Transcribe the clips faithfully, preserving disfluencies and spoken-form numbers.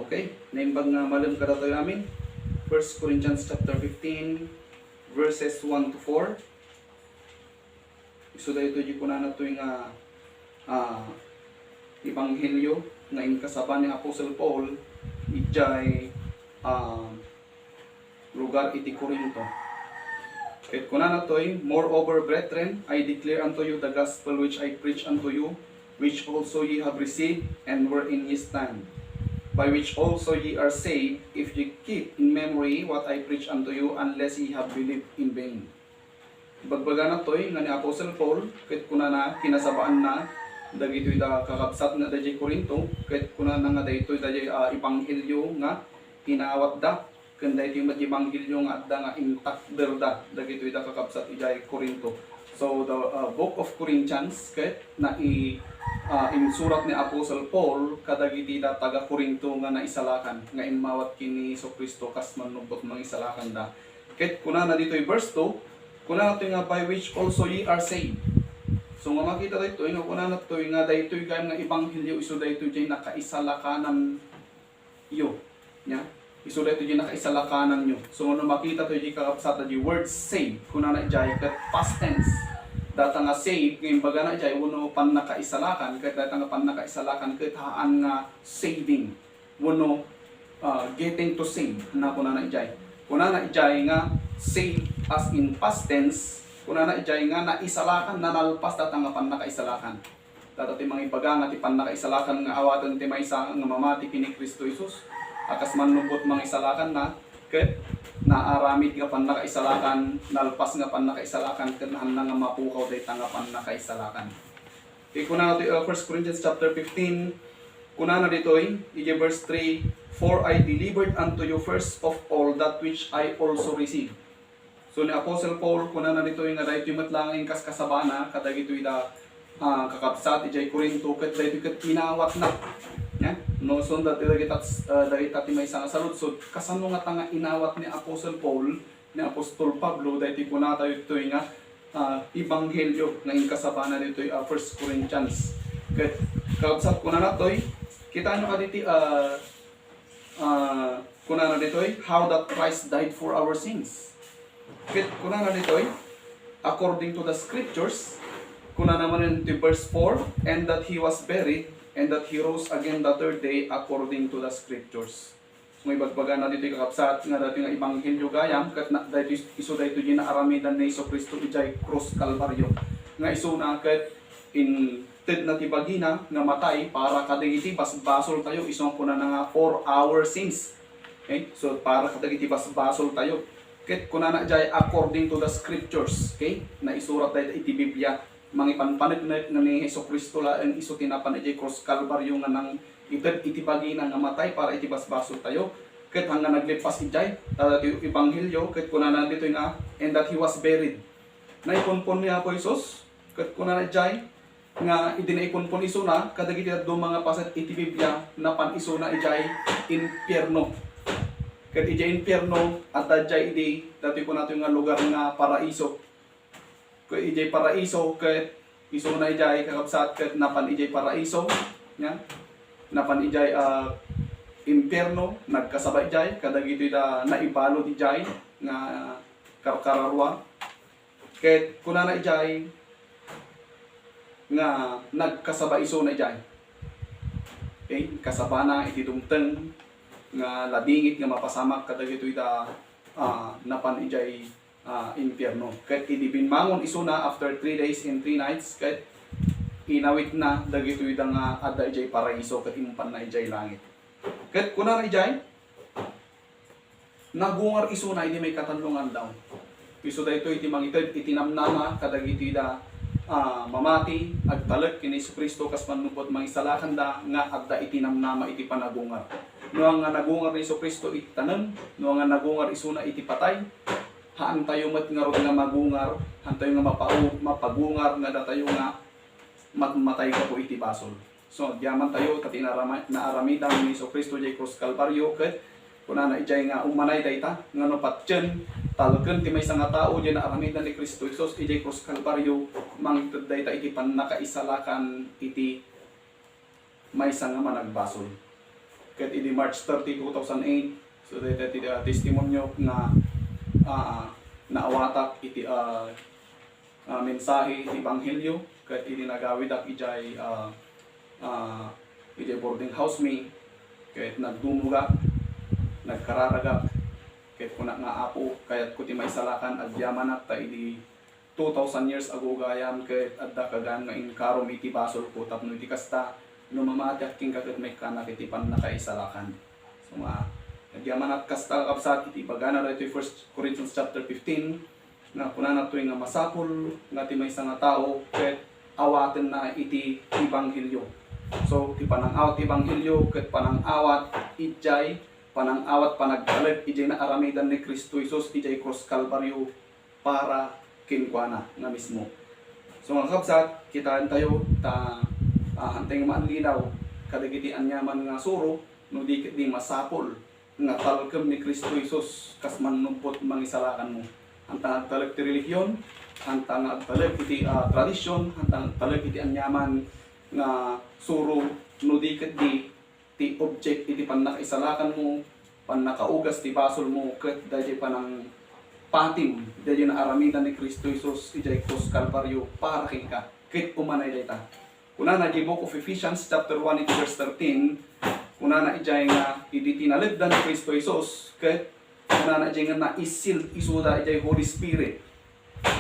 Okay, naimbag nga malem kadatayo amin. First Corinthians chapter fifteen, verses one to four. Isu daytoy di kunana toy nga, ah, ebanghelio nga inkasaba ni Apostle Paul idiay, ah, lugar iti Corinto. Ket kunana toy, "Moreover, brethren, I declare unto you the gospel which I preach unto you, which also ye have received, and wherein ye stand, by which also ye are saved, if ye keep in memory what I preach unto you, unless ye have believed in vain." Ibagbagana toy nga ni Apostle Paul, ket kunana, kinasabaanna dagitoy da kakabsat nga daydiay Corinto, ket kunana nga daytoy daydiay, ah, ebanghelio nga inawatda, ken daytoy met ebanghelio nga adda nga intakderda dagitoy da kakabsat idiay Corinto. So, the, uh, book of Corinthians, ket nai-, uh, insurat ni Apostle Paul kadagiti da taga Corinto nga naisalakan, nga immawat ken ni Jesu-Cristo kas mannubot mangisalakanda. Ket kunana ditoy verse two, kunana toy nga, "By which also ye are saved." So, nga makita daytoy nga kunana toy nga daytoy gayam nga ebanghelio isu daytoy jay nakaisalakananyo. Nya? Isu daytoy jay nakaisalakananyo. So, no makita toy jay kakabsat, jay word saved, kunana jay ket past tense. Data nga saved, nga imbagana jay wenno pannakaisalakan, ket data nga pannakaisalakan ket haan nga saving. Wenno, ah, getting to save, na kunana ijay. Kunana ijay nga save as in past tense, kunana ijay nga naisalakan, nanalpas data nga pannakaisalakan. Data ti mangibaga nga ti pannakaisalakan nga awaten ti maysa nga mamati ken ni Cristo Jesus, a kas mannubot mangisalakanna, ket naaramid nga pannakaisalakan, nalpas nga pannakaisalakan, ket naanna nga mapukaw dayta nga pannakaisalakan. Ti kunana ti, uh, First Corinthians chapter fifteen, kunana ditoy, iti verse three, "For I delivered unto you first of all that which I also received." So, ni Apostle Paul, kunana ditoy nga daytoy met lang inkaskasabana kadagitoy da, ah, kakabsat, idiay Corinto, ket daytoy ket inawatna. Nya? No, so, dagita, ah, dagita ti maysa nga saludsod, kasano ngata nga inawat ni Apostle Paul, ni Apostol Pablo, daytoy kunatayo ditoy nga, ah, ebanghelio nga inkasabana ditoy, ah, First Corinthians. Ket, kakabsat, kunana toy, kitaenyo kadi ti, ah, ah, kunana ditoy, "How that Christ died for our sins." Ket kunana ditoy, "According to the scriptures," kunana manen ti verse four, "And that he was buried, and that he rose again the third day according to the scriptures." Nga ibagbagana ditoy, kakabsat, nga daytoy nga ebanghelio gayam, ket na, daytoy, isu daytoy jay naaramidan ni Jesu-Cristo idiay krus Kalbario. Nga isuna ket intedna ti bagina nga matay para kadagiti basbasoltayo, isu nga kunana nga for our sins. Okay? So, para kadagiti basbasoltayo. Ket kunana jay, "According to the scriptures." Okay? Naisurat dayta iti Biblia. Mangipanpaneknek nga ni Jesu-Cristo laeng isu ti napan idiay krus Kalbario nga nangited iti bagina nga matay para iti basbasoltayo. Ket hangga naglippas idiay, ta ti ebanghelio, ket kunana ditoy nga, "And that he was buried." Naipunpon ni Apo Jesus, ket kunana idiay nga idi naipunpon isuna, kadagiti dadduma nga paset iti Biblia, napan isuna idiay impierno. Ket idiay impierno, adda idiay idi, datoy kunatoy nga lugar nga paraiso. Ket idiay paraiso, ket isuna idiay, kakabsat, ket napan idiay paraiso, nya? Napan idiay, ah, impierno, nagkasaba idiay, kadagitoy da naibalud idiay nga karkararua. Ket kunana idiay nga nagkasaba isuna idiay. Okay? Kasabana iti dumteng nga ladingit nga mapasamak kadagitoy da, ah, napan idiay ah, impierno. Ket idi bimmangon isuna after three days and three nights, ket inawitna dagitoy da nga adda idiay paraiso ket impanna idiay langit. Ket kunana idiay, nagungar isuna idi maikatlo nga aldaw. Isu daytoy ti mangited iti namnama kadagitoy da, ah, mamati, agtalek ken ni Jesu-Cristo kas mannupot mangisalakanda nga adda iti namnama iti panagungar. No anga nagungar ni Jesu-Cristo iti tanem, no anga nagungar isuna iti patay, haantayo met ngarud nga magungar, haantayo nga mapau-, mapagungar nga datayo nga matmatay gapu iti basol. So, agyamantayo ta ti naarama-, naaramidan ni Jesu-Cristo diay krus Kalbario, ket kunana idiay nga ummanay dayta, nga no patien, talken ti maysa nga tao diay naaramidan ni Cristo Jesus idiay krus Kalbario, mangited dayta iti pannakaisalakan iti maysa nga managbasol. Ket idi March thirty, two thousand eight, so dayta ti, ah, testimonyo nga, ah, naawatak iti, ah, ah, mensahe ti ebanghelio, ket idi nagawidak idiay, ah, ah, idiay boarding house mi, ket nagdumogak, nagkararagak, ket kunak nga, "Apo, kayatko ti maisalakan, agyamanak ta idi two thousand years ago gayam ket adda kagan nga inkarom iti basolko tapno iti kasta, no mamatiak kenka ket maikkanak iti pannakaisalakan." So, nga, agyamanak kasta, kakabsat, iti ibagana daytoy First Corinthians chapter fifteen, nga kunana toy nga masapul nga ti maysa nga tao ket awatenna iti ebanghelio. So, ti panangawat ti ebanghelio ket panangawat idiay, panangawat panagtalek idiay naaramidan ni Cristo Jesus idiay krus Kalbario para kenkuana nga mismo. So, nga kabsat, kitaentayo ta, ah, hantay nga maanlinaw kadagiti aniaman nga suro, no di ket di masapul nga talkem ni Cristo Jesus kas mannupot mangisalakanmo. Hanta nga agtalek ti relihion, hanta nga agtalek iti, ah, tradisyon, hanta nga agtalek iti aniaman nga suro, no di ket di ti object iti pannakaisalakanmo, pannakaugas ti basolmo, ket daydiay panangpatim, daydiay naaramidan ni Cristo Jesus idiay krus Kalbario para kenka, ket umanay dayta. Kunana idiay Book of Ephesians chapter one iti verse thirteen, kunana idiay nga idi tinaledda ni Cristo Jesus, ket kunana idiay nga naisil isuda idiay Holy Spirit.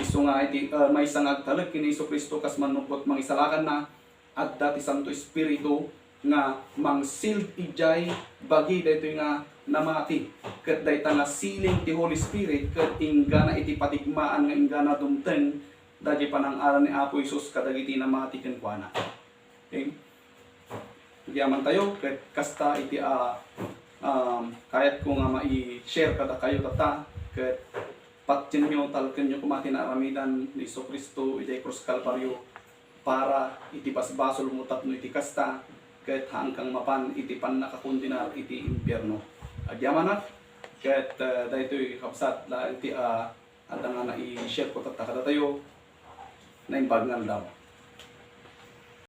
Isu nga iti, ah, maysa nga agtalek ken ni Jesu-Cristo kas mannupot mangisalakanna, adda ti Santo Espiritu nga mangsealed idiay bagi daytoy nga namati. Ket dayta nga sealing ti Holy Spirit ket inggana iti patigmaan nga inggana dumteng daydiay panangalan ni Apo Jesus kadagiti namati kenkuana. Okay? Agyamantayo, ket kasta iti, ah, um, kayatko nga mai-share kadakayo tatta, ket patienyo, talkenyo koma ti naaramidan ni Jesu-Cristo idiay krus Kalbario para iti basbasolmo tapno iti kasta, ket haankang mapan iti pannakakondenar iti impierno. Agyamanak, ket, eh, daytoy kabsat laeng ti, ah, adda nga nai-share ko tatta kadatayo. Naimbag nga aldaw.